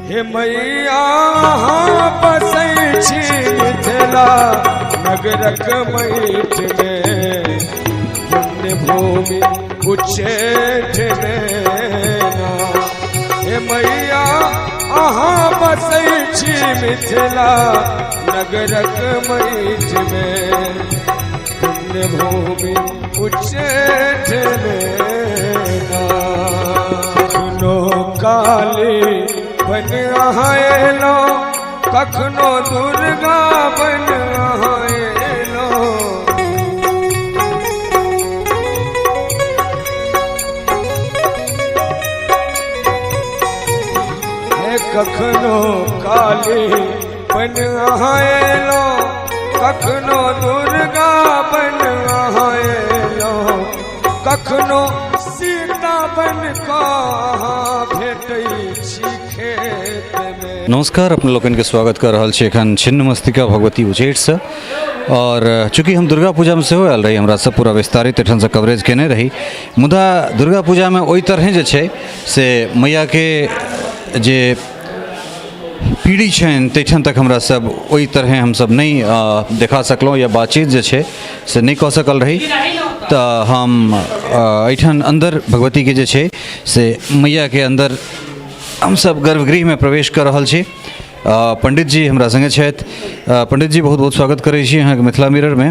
हे मैया अहाँ बसै छी मिथिला नगरक मैठ में, पुण्य भूमि उच्चैठ में ना। हे मैया अहाँ बसै छी मिथिला नगरक मैठ में, पुण्य भूमि उच्चैठ में ना। कखनो काली बन अहाँ एलो, कखनो दुर्गा बन अहाँ एलो। हे कखनो काली बन अहाँ एलो, कखनो दुर्गा बन अहाँ एलो, कखनो सीता बन कऽ अहाँ भेटै छी खेत में। नमस्कार, अपने लोकनिके स्वागत कऽ रहल छी एखन छिन्नमस्तिका भगवती उच्चैठसँ। और चूँकि हम दुर्गा पूजामे सेहो आयल रही, हमरा सब पूरा विस्तारित एहिठामसँ कवरेज केने रही, मुदा दुर्गा पूजामे ओहि तरहे जे छै से मैयाके जे पीढ़ी छनि ताहिठाम तक हमरा सब ओहि तरहे हमसब नहि देखा सकलहुँ या बातचीत जे छै से नहि कऽ सकल रही। तऽ हम एहिठाम अन्दर भगवतीके जे छै से मैयाके अन्दर हमसब गर्भगृहमे प्रवेश कऽ रहल छी। पंडित जी हमरा सङ्गे छथि। पंडित जी, बहुत बहुत स्वागत करै छी अहाँके मिथिला मिररमे।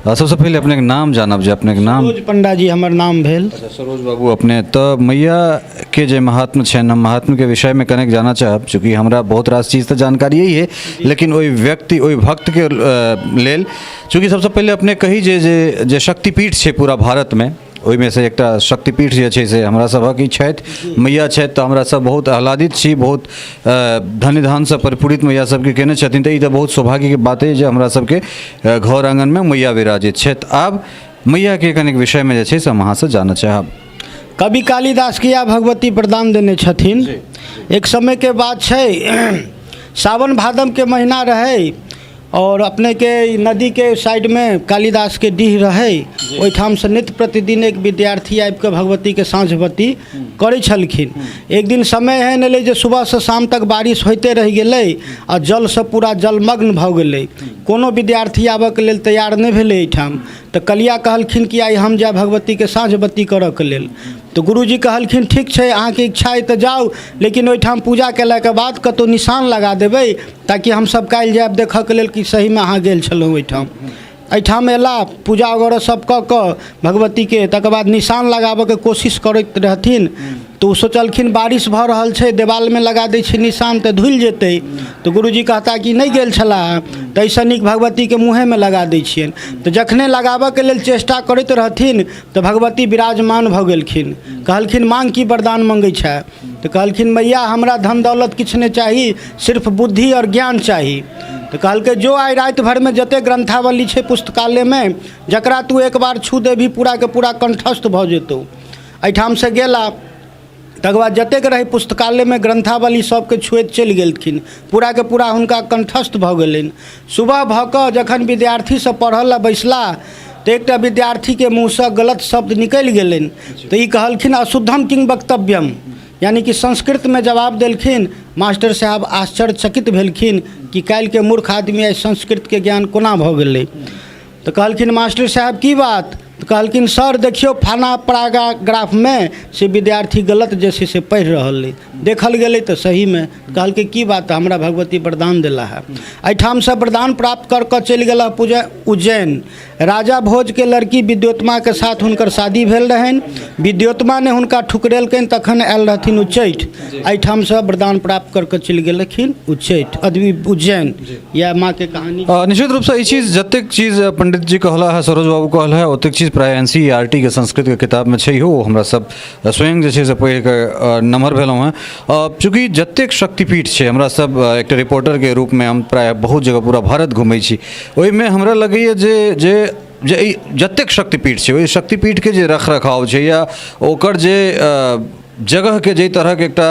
सबसँ पहिले अपनेके नाम जानब जे अपनेके नाम। सरोज पंडा जी हमर नाम भेल। अच्छा, सरोज बाबू, अपने तऽ मैयाके जे महात्म छनि, हम महात्म्यके विषयमे कनेक जानऽ चाहब। चूँकि हमरा बहुत रास चीज तऽ जानकारी है, लेकिन ओहि व्यक्ति ओहि भक्तके लेल, चूँकि सबसँ पहिले अपने कही जे जे जे शक्तिपीठ छै पूरा भारतमे, ओहिमे से एकटा शक्तिपीठ जे छै से हमरा सभक ई छथि, मैया छथि। तऽ हमरा सब बहुत आह्लादित छी, बहुत धन धानसँ परिपूरित मैया सबके केने छथिन। तऽ ई तऽ बहुत सौभाग्यके बात अइ जे हमरा सबके घर आङ्गनमे मैया विराजित छथि। आब मैयाके कनिक विषयमे जे छै से हम अहाँसँ जानऽ चाहब। कवि कालिदासके इएह भगवती वरदान देने छथिन। एक समयके बात छै, सावन भादवके महीना रहै और अपनेके नदीके साइडमे कालिदासके डीह रहै। ओहिठामसँ नित्य प्रतिदिन एक विद्यार्थी आबिकऽ भगवतीके साँझ बत्ती करै छलखिन। एक दिन समय एहन एलै जे सुबहसँ शाम तक बारिश होइते रहि गेलै आ जलसँ पूरा जलमग्न भऽ गेलै। कोनो विद्यार्थी आबऽके लेल तैयार नहि भेलै एहिठाम। तऽ कलिया कहलखिन कि आइ हम जायब भगवतीके साँझ बत्ती करऽके लेल। तऽ गुरुजी कहलखिन ठीक छै, अहाँके इच्छा अइ तऽ जाउ, लेकिन ओहिठाम पूजा कयलाके बाद कतहु निशान लगा देबै ताकि हमसभ काल्हि जायब देखऽके लेल कि सहीमे अहाँ गेल छलहुँ ओहिठाम। एहिठाम अयला, पूजा वगैरह सब कऽ कऽ भगवतीके, तकर बाद निशान लगाबऽके कोशिश करैत रहथिन। तऽ ओ सोचलखिन बारिश भऽ रहल छै, देवालमे लगा दै छी निशान तऽ धुलि जेतै, तऽ गुरुजी कहता कि नहि गेल छलाह, ताहिसँ नीक भगवतीके मुँहेमे लगा दै छियनि। तऽ जखने लगाबऽके लेल चेष्टा करैत रहथिन तऽ भगवती विराजमान भऽ गेलखिन। कहलखिन माँग, की वरदान मँगै छऽ? तऽ कहलखिन मैया हमरा धन दौलत किछु नहि चाही, सिर्फ बुद्धि आओर ज्ञान चाही। तऽ कहलकै जो आइ राति भरिमे जतेक ग्रन्थावली छै पुस्तकालयमे, जकरा तू एक बार छू देबही पूराके पूरा कण्ठस्थ भऽ जेतौ। एहिठामसँ गेला, तकर बाद जतेक रहै पुस्तकालयमे ग्रन्थावली सबके छुएत चलि गेलखिन, पूराके पूरा हुनका कण्ठस्थ भऽ गेलनि। सुबह भऽ कऽ जखन विद्यार्थी सब पढ़ऽ लए बैसला तऽ एकटा विद्यार्थीके मुँहसँ गलत शब्द निकलि गेलनि। तऽ ई कहलखिन अशुद्धम किंग वक्तव्यम, यानि कि संस्कृतमे जवाब देलखिन। मास्टर साहब आश्चर्यचकित भेलखिन कि काल्हिके मूर्ख आदमी आइ संस्कृतके ज्ञान कोना भऽ गेलै। तऽ कहलखिन मास्टर साहब की बात? तऽ कहलखिन सर देखियौ फलाना पैराग्राफमे से विद्यार्थी गलत जे छै से पढ़ि रहल अइ। देखल गेलै तऽ सहीमे। कहलकै की बात? हमरा भगवती वरदान देला है। एहिठामसँ वरदान प्राप्त कर कऽ चलि गेला पूजा उज्जैन। राजा भोजके लड़की विद्योत्माके साथ हुनकर शादी भेल रहनि। विद्योत्मा ने हुनका ठुकरेलकनि, तखन आयल रहथिन उच्चैठ। एहिठामसँ वरदान प्राप्त कर कऽ चलि गेलखिन उच्चैठ अदमी उज्जैन। इएह माँके कहानी। निश्चित रूपसँ ई चीज जतेक चीज पंडित जी कहला है, सरोज बाबू कहला है, ओतेक चीज प्राय एन सी आर टी के संस्कृतके किताबमे छै। ओ हमरा सब स्वयं जे छै से पढ़िकऽ नमहर भेलहुँ हेँ। चूँकि जतेक शक्तिपीठ छै, हमरा सब एकटा रिपोर्टरके रूपमे हम प्रायः बहुत जगह पूरा भारत घुमै छी। ओहिमे हमरा लगैए जे जे जे ई जतेक शक्तिपीठ छै, ओहि शक्तिपीठके जे रख रखाव छै या ओकर जे जगहके जाहि तरहक एकटा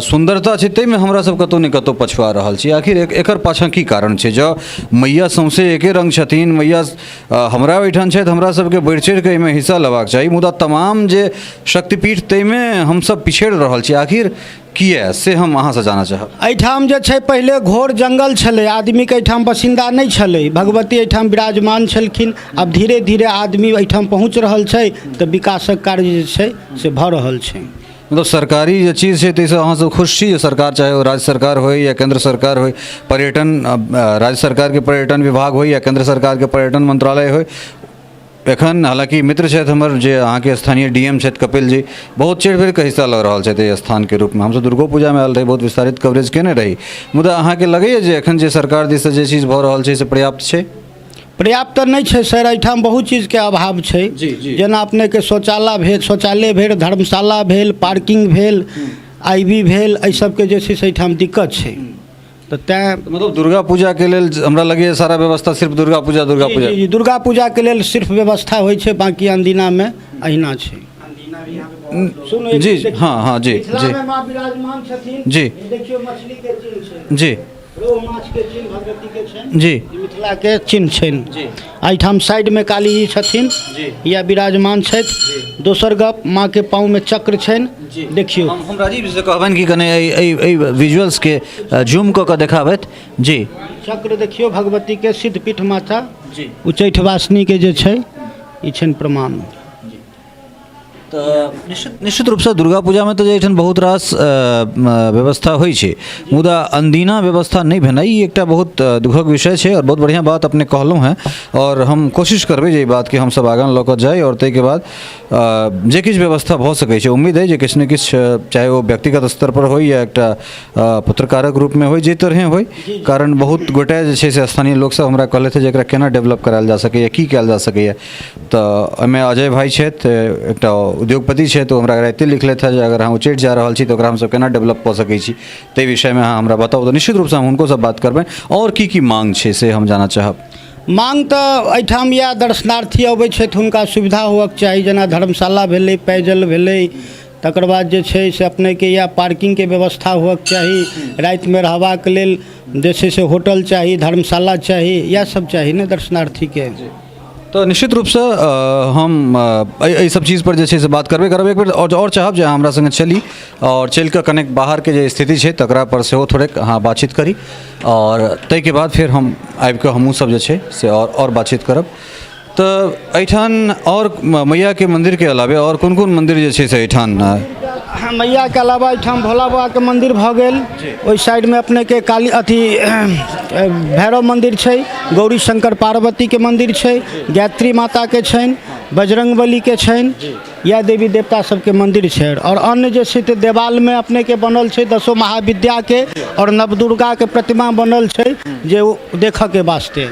सुन्दरता छै, ताहिमे हमरा सब कतहु ने कतहु पछुआ रहल छी। आखिर एकर पाछाँ की कारण छै? जँ मैया सौँसे एके रङ्ग छथिन, मैया हमरा ओहिठाम छथि, हमरा सबके बढ़ि चढ़िकऽ एहिमे हिस्सा लेबाक चाही, मुदा तमाम जे शक्तिपीठ ताहिमे हमसब पिछड़ि रहल छी, आखिर किया से हम अहाँसँ जानऽ चाहब। एहिठाम जे छै पहिले घोर जङ्गल छलै, आदमीके एहिठाम बसिन्दा नहि छलै, भगवती एहिठाम विराजमान छलखिन। आब धीरे धीरे आदमी एहिठाम पहुँच रहल छै तऽ विकासक कार्य जे छै से भऽ रहल छै। मतलब सरकारी जे चीज छै ताहिसँ अहाँसभ खुश छी जे सरकार, चाहे ओ राज्य सरकार होइ या केन्द्र सरकार होइ, पर्यटन राज्य सरकारके पर्यटन विभाग होइ या केन्द्र सरकारके पर्यटन मंत्रालय होइ। एखन हालाँकि मित्र छथि हमर जे अहाँके स्थानीय डी एम छथि कपिल जी, बहुत चढ़ि बढ़िकऽ हिस्सा लऽ रहल छथि एहि स्थानके रूपमे। हमसभ दुर्गो पूजामे आयल रही, बहुत विस्तारित कवरेज कयने रही, मुदा अहाँके लगैए जे एखन जे सरकार दिससँ जे चीज भऽ रहल छै से पर्याप्त छै? पर्याप्त तऽ नहि छै सर, एहिठाम बहुत चीजके अभाव छै। जी, जी। जेना अपनेके शौचालय भेल, शौचालय भेल, धर्मशाला भेल, पार्किंग भेल, आई बी भेल, एहि सबके जे छै से एहिठाम दिक्कत छै, तऽ तैँ मतलब दुर्गा पूजाके लेल हमरा लगैए सारा व्यवस्था सिर्फ दुर्गा पूजा दुर्गा पूजा जी, जी, दुर्गा पूजाके लेल सिर्फ व्यवस्था होइ छै, बाँकी अनदिनामे अहिना छै। सुनू एक जी देखियौ, हाँ हाँ जी जी मिथिलामे माँ विराजमान छथिन। जी। ई देखियौ मछलीके चिन्ह छै। जी। रोहु माछके चिन्ह भगवतीके छनि। जी। ई मिथिलाके चिन्ह छनि। एहिठाम साइडमे काली जी छथिन। जी। या विराजमान छथि। दोसर गप, माँके पाँवमे चक्र छनि, देखियौ। हम राजीव जीसँ कहबनि कि कने एहि एहि एहि विजुअल्सके जूम कऽ कऽ देखाबथि। जी। चक्र देखियौ भगवतीके, सिद्धपीठ माता जी उच्चैठ वासिनीके जे छै ई छनि प्रमाण। तऽ निश्चित निश्चित रूपसँ दुर्गा पूजामे तऽ एहिठाम बहुत रास व्यवस्था होइ छै, मुदा अनदिना व्यवस्था नहि भेनाइ ई एकटा बहुत दुःखक विषय छै। आओर बहुत बढ़िआँ बात अपने कहलहुँ हेँ, आओर हम कोशिश करबै जे एहि बातके हमसभ आगाँ लऽ कऽ जाइ, आओर ताहिके बाद जे किछु व्यवस्था भऽ सकै छै, उम्मीद अइ जे किछु ने किछु, चाहे ओ व्यक्तिगत स्तरपर होइ या एकटा पत्रकारक रूपमे होइ, जाहि तरहेँ होइ, कारण बहुत गोटे जे छै से स्थानीय लोकसभ हमरा कहलथि जे एकरा केना डेवलप करायल जा सकैए, की कयल जा सकैए। तऽ ओहिमे अजय भाइ छथि, एकटा उद्योगपति छथि, ओ हमरा रातिए लिखलथि हँ जे अगर अहाँ उच्चैठ जा रहल छी तऽ ओकरा हमसभ केना डेवलप कऽ सकै छी, ताहि विषयमे अहाँ हमरा बताउ। तऽ निश्चित रूपसँ हम हुनकोसँ बात करबनि। आओर की की माँग छै से हम जानऽ चाहब। माँग तऽ एहिठाम इएह दर्शनार्थी अबै छथि हुनका सुविधा होबक चाही, जेना धर्मशाला भेलै, पेयजल भेलै, तकर बाद जे छै से अपनेके इएह पार्किंगके व्यवस्था होबक चाही, रातिमे रहबाक लेल जे छै से होटल चाही, धर्मशाला चाही, इएह सब चाही ने दर्शनार्थीके। तऽ निश्चित रूपसँ हम एहि एहि सब चीजपर जे छै से बात करबे करब एक बेर। आओर चाहब जे अहाँ हमरा सङ्गे चली आओर चलिकऽ कनेक बाहरके जे स्थिति छै तकरापर सेहो थोड़ेक अहाँ बातचीत करी, आओर ताहिके बाद फेर हम आबिकऽ हमहूँ सब जे छै से आओर बातचीत करब। तऽ एहिठाम आओर मैयाके मन्दिरके अलावे आओर कोन कोन मन्दिर जे छै से एहिठाम? मैयाके अलावा एहिठाम भोला बाबाके मन्दिर भऽ गेल, ओहि साइडमे अपनेके काली अथी भैरव मन्दिर छै, गौरी शंकर पार्वतीके मन्दिर छै, गायत्री माताके छनि, बजरङ्गबलीके छनि, इएह देवी देवता सबके मन्दिर छै। आओर अन्य जे छै तऽ देवालमे अपनेके बनल छै दसो महाविद्याके आओर नवदुर्गाके प्रतिमा बनल छै जे ओ देखऽके वास्ते।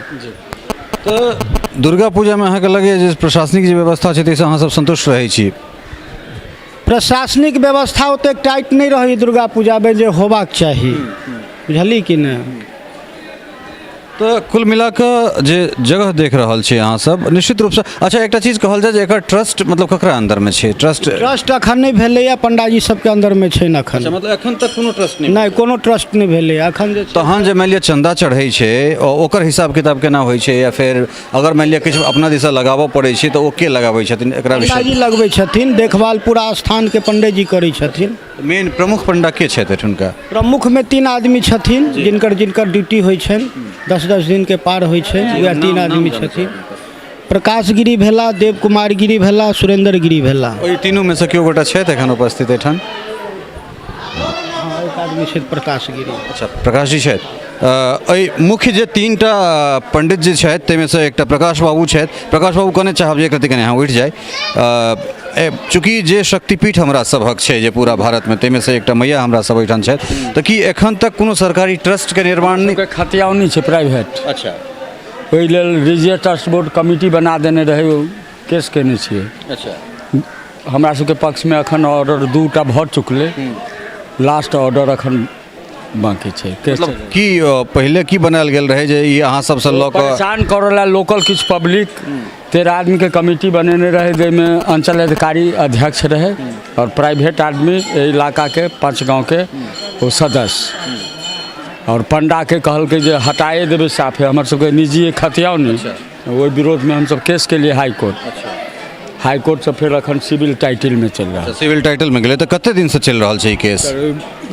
तऽ दुर्गा पूजामे अहाँके लगैए जे प्रशासनिक जे व्यवस्था छै ताहिसँ अहाँ सब सन्तुष्ट रहै छी? प्रशासनिक व्यवस्था ओतेक टाइट नहि रहै दुर्गा पूजामे जे होबाक चाही, बुझलियै कि नहि। तऽ कुल मिला कऽ जे जगह देख रहल छी अहाँसभ निश्चित रूपसँ। अच्छा, एकटा चीज कहल जाय जे एकर ट्रस्ट मतलब ककरा अन्दरमे छै ट्रस्ट? ट्रस्ट अखन नहि भेलैए, पंडाजी सबके अन्दरमे छै ने अखन। अच्छा, मतलब एखन तक कोनो ट्रस्ट नहि? नहि, कोनो ट्रस्ट नहि भेलैए अखन जे छै। तहन जे मानि लिअ चन्दा चढ़ै छै, ओकर हिसाब किताब केना होइ छै? या फेर अगर मानि लिअ किछु अपना दिससँ लगाबऽ पड़ै छै तऽ ओ के लगाबै छथिन एकरा विषय? पंडाजी लगबै छथिन, देखभाल पूरा स्थानके पंडेजी करै छथिन। मेन प्रमुख पंडा के छथि एठुनका? प्रमुखमे 3 आदमी छथिन जिनकर जिनकर ड्यूटी होइ छनि, 10-10 दिनके पार होइ छै, वएह 3 आदमी छथिन। प्रकाश गिरी भेला, देव कुमार गिरी भेला, सुरेंद्र गिरी भेला। ओहि तीनूमे सँ केओ गोटा छथि एखन उपस्थित एहिठाम? हँ, एक आदमी छथि प्रकाश गिरी। अच्छा, प्रकाश जी छथि। एहि मुख्य जे 3टा पंडित जी छथि ताहिमे सँ एकटा प्रकाश बाबू छथि। प्रकाश बाबू, कहने चाहब जे एक रत्ती कने अहाँ उठि जाइ। चूँकि जे शक्तिपीठ हमरा सभक छै जे पूरा भारतमे, ताहिमे सँ एकटा मैया हमरा सब ओहिठाम छथि, तऽ की एखन तक कोनो सरकारी ट्रस्टके निर्माण नहि? सबके खतियानी छै प्राइवेट। अच्छा। ओहि लेल रिजियर ट्रस्ट बोर्ड कमिटी बना देने रहै, ओ केस केने छियै। अच्छा। हमरा सबके पक्षमे एखन ऑर्डर 2टा भऽ चुकलै, लास्ट ऑर्डर एखन बाँकी छै केस। मतलब की पहिले की बनायल गेल रहै जे ई अहाँ सबसँ लऽ कऽ परेशान करऽ ला लोकल किछु पब्लिक 13 आदमीके कमिटी बनेने रहै, जाहिमे अंचल अधिकारी अध्यक्ष रहै आओर प्राइवेट आदमी एहि इलाकाके 5 गाँवके ओ सदस्य, आओर पंडाके कहलकै जे हटाए देबै साफे, हमर सबके निजी खतियाउ नहि। ओहि विरोधमे हमसब केस केलियै हाई कोर्ट। हाई कोर्टसँ फेर अखन सिविल टाइटिलमे चलि रहल। सिविल टाइटलमे गेलै तऽ कते दिनसँ चलि रहल छै ई केस?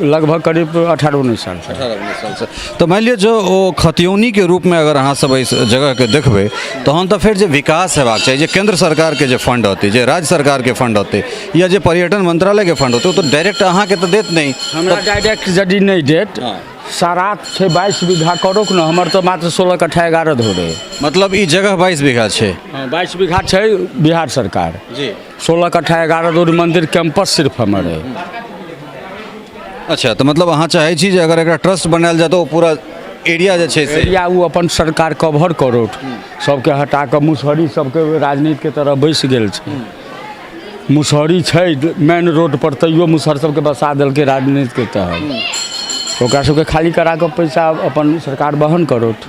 लगभग करीब 18-19 सालसँ। 18-19 सालसँ। तऽ मानि लिअ जे ओ खतियौनीके रूपमे अगर अहाँ सब एहि जगहके देखबै तहन तऽ फेर जे विकास हेबाक चाही, जे केन्द्र सरकारके जे फंड होतै, जे राज्य सरकारके फंड होतै या जे पर्यटन मंत्रालयके फंड होतै, ओ तऽ डायरेक्ट अहाँके तऽ देत नहि। हमरा डायरेक्ट यदि नहि देत, सारात छै 22 बीघा करोक ने, हमर तऽ मात्र 16 कट्ठा 11 धोर है। मतलब ई जगह 22 बीघा छै? हँ, 22 बीघा छै बिहार सरकार जी। 16 कट्ठा 11 धोर मंदिर कैंपस सिर्फ हमर है। अच्छा, तऽ मतलब अहाँ चाहै छी जे अगर एकरा ट्रस्ट बनायल जाय तऽ ओ पूरा एरिया जे छै से एरिया ओ अपन सरकार कवर करोट, सबके हटा कऽ। मुसहरी सबके राजनीतिके तरह बैस गेल छै। मुसहरी छै मेन रोड पर, तैयो मुसहर सबके बसा देलकै राजनीतिके तहत। ओकरा सबके खाली करा कऽ पैसा अपन सरकार वहन करोट,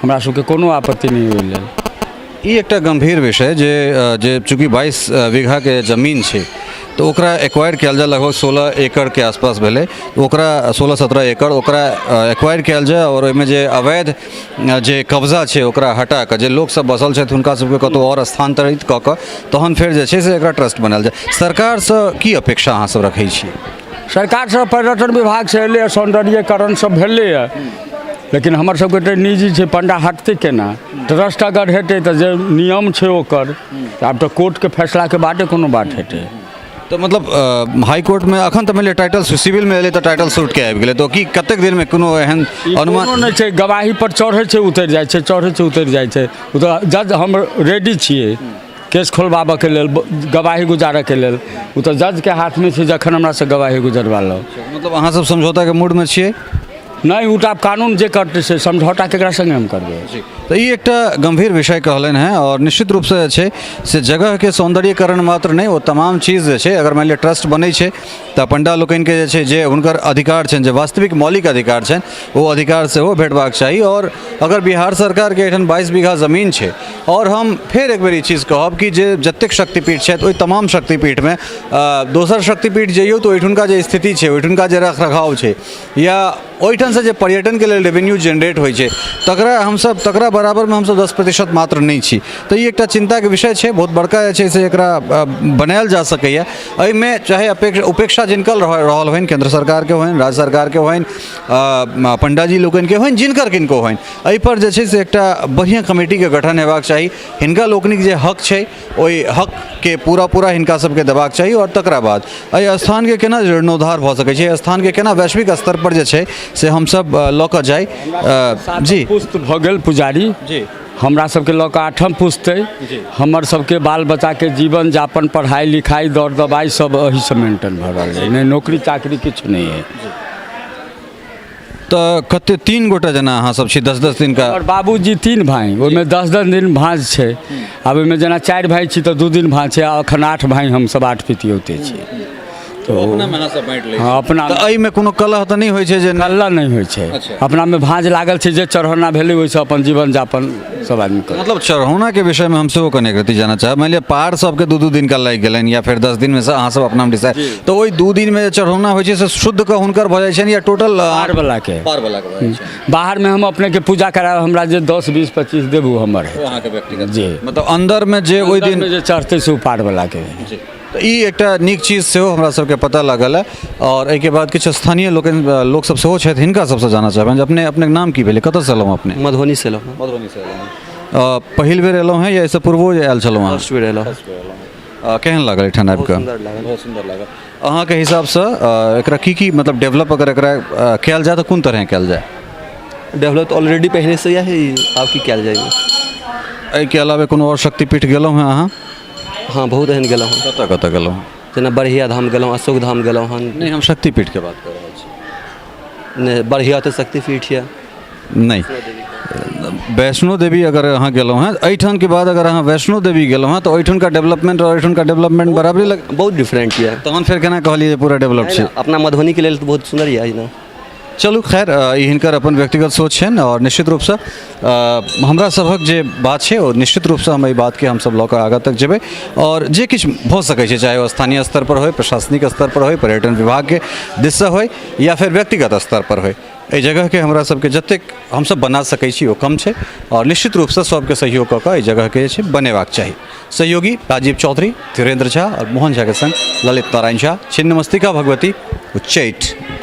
हमरा सबके कोनो आपत्ति नहि ओहि लेल। ई एकटा गम्भीर विषय जे चूँकि 22 बीघाके जमीन छै तऽ ओकरा एक्वायर कयल जाय, लगभग 16 एकड़के आसपास भेलै ओकरा, 16-17 एकड़, ओकरा एक्वायर कयल जाय आओर ओहिमे जे अवैध जे कब्जा छै ओकरा हटा कऽ जे लोकसभ बसल छथि हुनका सबके कतहु आओर स्थानान्तरित कऽ कऽ तहन फेर जे छै से एकरा ट्रस्ट बनायल जाय। सरकारसँ की अपेक्षा अहाँ सब रखै छियै? सरकारसँ पर्यटन विभागसँ एलैए, सौन्दर्यीकरण सब भेलैए, लेकिन हमर सबके तऽ निजी छै, पंडा हटतै केना? ट्रस्ट अगर हेतै तऽ जे नियम छै ओकर, आब तऽ कोर्टके फैसलाके बादे कोनो बात हेतै। तऽ मतलब हाई कोर्टमे अखन तऽ मानि लिअ टाइटल सिविलमे एलै तऽ टाइटल सूटके आबि गेलै, तऽ की कतेक दिनमे कोनो एहन अनुमान? कोनो नहि छै। गवाही पर चढ़ै छै, उतरि जाइ छै, चढ़ै छै, उतरि जाइ छै। ओ तऽ जज, हम रेडी छियै केस खोलबाबऽके लेल, गवाही गुजारऽके लेल। ओ तऽ जजके हाथमे छै, जखन हमरासँ गवाही गुजरवा लो। मतलब अहाँ सब समझौताके मूडमे छियै? नहि, ओ तऽ आब कानून जे करतै से। समझौता केकरा सङ्गे हम करबै? तऽ ई एकटा गम्भीर विषय कहलनि हेँ आओर निश्चित रूपसँ जे छै से जगहके सौन्दर्यीकरण मात्र नहि, ओ तमाम चीज जे छै, अगर मानि लिअ ट्रस्ट बनै छै तऽ पण्डा लोकनिके जे छै जे हुनकर अधिकार छनि, जे वास्तविक मौलिक अधिकार छनि, ओ अधिकार सेहो भेटबाक चाही। आओर अगर बिहार सरकारके एहिठाम 22 बीघा जमीन छै, आओर हम फेर एक बेर ई चीज कहब कि जे जतेक शक्तिपीठ छथि ओहि तमाम शक्तिपीठमे दोसर शक्तिपीठ जइयौ तऽ ओहिठुनका जे स्थिति छै, ओहिठुनका जे रख रखाव छै या ओहिठामसँ जे पर्यटनके लेल रेवेन्यू जेनरेट होइ छै, तकरा हमसब तकरा बराबरमे हमसब 10% मात्र नहि छी। तऽ ई एकटा चिन्ताके विषय छै बहुत बड़का। जे छै से एकरा बनायल जा सकैए। एहिमे चाहे अपेक्षा उपेक्षा जिनकर रहल होइन, केन्द्र सरकारके होइन, राज्य सरकारके होइन, पण्डाजी लोकनिके होइन, जिनकर किनको होइन, एहिपर जे छै से एकटा बढ़िआँ कमिटीके गठन हेबाक चाही। हिनका लोकनिक जे हक छै ओहि हकके पूरा पूरा हिनका सबके देबाक चाही आओर तकरा बाद एहि स्थानके केना जीर्णोद्धार भऽ सकै छै, एहि स्थानके केना वैश्विक स्तर पर जे छै से हमसब लऽ कऽ जाइ। जी। पुस्त भऽ गेल पुजारी जी। हमरा सबके लऽ कऽ आठम पुस्त अइ। हमर सबके बाल बच्चाके जीवन यापन, पढ़ाइ लिखाइ, दर दबाइ सब एहिसँ मेंटेन भऽ रहल अइ। नहि नौकरी चाकरी किछु नहि अइ। तऽ कते 3 गोटा जेना अहाँ सब छी, 10-10 दिन का? हमर बाबूजी 3 भाई, ओहिमे 10-10 दिन भाँज छै। आब ओहिमे जेना 4 भाई छी तऽ 2 दिन भाँज छै। आ एखन 8 भाई हमसब, 8 पितियौते छी। तऽ अपनामे अहाँ सब बाँटि लै? हँ, अपना। तऽ एहिमे कोनो कलह तऽ नहि होइ छै जे? कलह नहि होइ छै। अपनामे भाँज लागल छै, जे चढ़ौना भेलै ओहिसँ अपन जीवन यापन सब आदमी करै। मतलब चढ़ौनाके विषयमे हम सेहो कनेक रत्ती जानऽ चाहब। मानि लिअ पार सबके 2-2 दिनका लागि गेलनि या फेर 10 दिनमे से अहाँ सब अपनामे डिसाइड, तऽ ओहि 2 दिनमे जे चढ़ौना होइ छै से शुद्ध कऽ हुनकर भऽ जाइ छनि या टोटल? पार वलाके। पार वलाके भऽ जाइ छै। बाहरमे हम अपनेके पूजा करायब, हमरा जे 10, 20, 25 देबू हमर है। ओ अहाँके व्यक्तिगत? जी। मतलब अन्दरमे जे ओहि दिन अन्दरमे जे चढ़तै से ओ पार वलाके। जी। तऽ ई एकटा नीक चीज सेहो हमरा सबके पता लागल है। आओर एहिके बाद किछु स्थानीय लोकनि, लोकसब सेहो छथि, हिनका सबसँ जानऽ चाहबनि जे अपनेके नाम की भेलै, कतऽसँ एलहुँ अपने? मधुबनीसँ एलहुँ हँ। मधुबनीसँ एलहुँ हँ। पहिल बेर एलहुँ हँ या एहिसँ पूर्वो जे आयल छलहुँ अहाँ? फर्स्ट बेर एलहुँ। केहन लागल एहिठाम आबि कऽ? सुन्दर लागल। बहुत सुन्दर लागल। अहाँके हिसाबसँ एकरा की की, मतलब डेवलप अगर एकरा कयल जाय तऽ कोन तरहे कयल जाय? डेवलप तऽ ऑलरेडी पहिनेसँ इएह, आब की कयल जाय? एहिके अलावे कोनो आओर शक्तिपीठ गेलहुँ हँ अहाँ? हँ, बहुत एहन गेलहुँ हँ। कतऽ कतऽ गेलहुँ हँ? जेना बढ़िया धाम गेलहुँ, अशोक धाम गेलहुँ हन। नहि, हम शक्तिपीठके बात कऽ रहल छी। नहि, बढ़िया तऽ शक्तिपीठ यऽ। नहि, वैष्णो देवी अगर अहाँ गेलहुँ हँ, एहिठामके बाद अगर अहाँ वैष्णो देवी गेलहुँ हँ तऽ ओहिठुनका डेवलपमेंट आओर एहिठुनका डेवलपमेंट बराबरे लग? बहुत डिफरेंट यऽ। तहन फेर केना कहलियै जे पूरा डेवलप छै? अपना मधुबनीके लेल तऽ बहुत सुन्दर यऽ ने। चलू खैर, ई हिनकर अपन व्यक्तिगत सोच छनि आओर निश्चित रूपसँ हमरा सभक जे बात छै ओ निश्चित रूपसँ हम एहि बातके हमसभ लऽ कऽ आगाँ तक जेबै आओर जे किछु भऽ सकै छै, चाहे ओ स्थानीय स्तर पर होय, प्रशासनिक स्तर पर होय, पर्यटन विभागके दिससँ होय या फेर व्यक्तिगत स्तर पर होय। एहि जगहके हमरा सबके जतेक हमसब बना सकै छी ओ कम छै आओर निश्चित रूपसँ सबके सहयोग कऽ कऽ एहि जगहके जे छै बनेबाक चाही। सहयोगी राजीव चौधरी, धीरेन्द्र झा आओर मोहन झाके संग ललित नारायण झा, छिन्नमस्तिका भगवती, उच्चैठ।